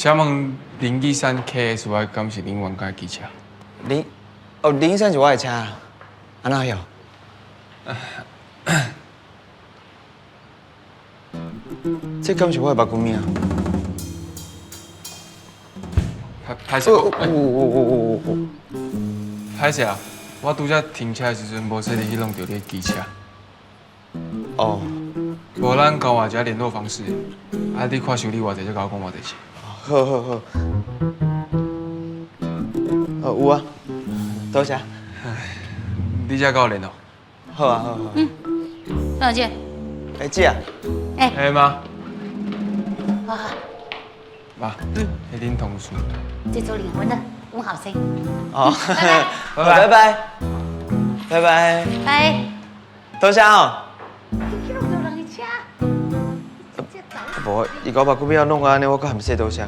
請問023 KSY 敢是恁冤家的機車？林，哦，013是我的車，按怎樣？這敢是我的目睭命？歹勢，哦哦哦哦哦！歹勢啊！我拄才停車的時陣，無細膩去弄著你的機車。哦。無咱交換一下聯絡方式，啊，你看修理偌濟，才共我講偌濟錢。好好好。哦，有啊，多謝。你才共我聯絡。好啊，好好。嗯，多少錢？哎，姐啊。哎。哎媽。好好。媽，嗯，彼恁同事。這組離婚了，阮後生。哦，拜拜，拜拜，拜拜。多謝哦。你去弄著人的車。無，伊共我目睭仔弄按呢，我閣含說多謝。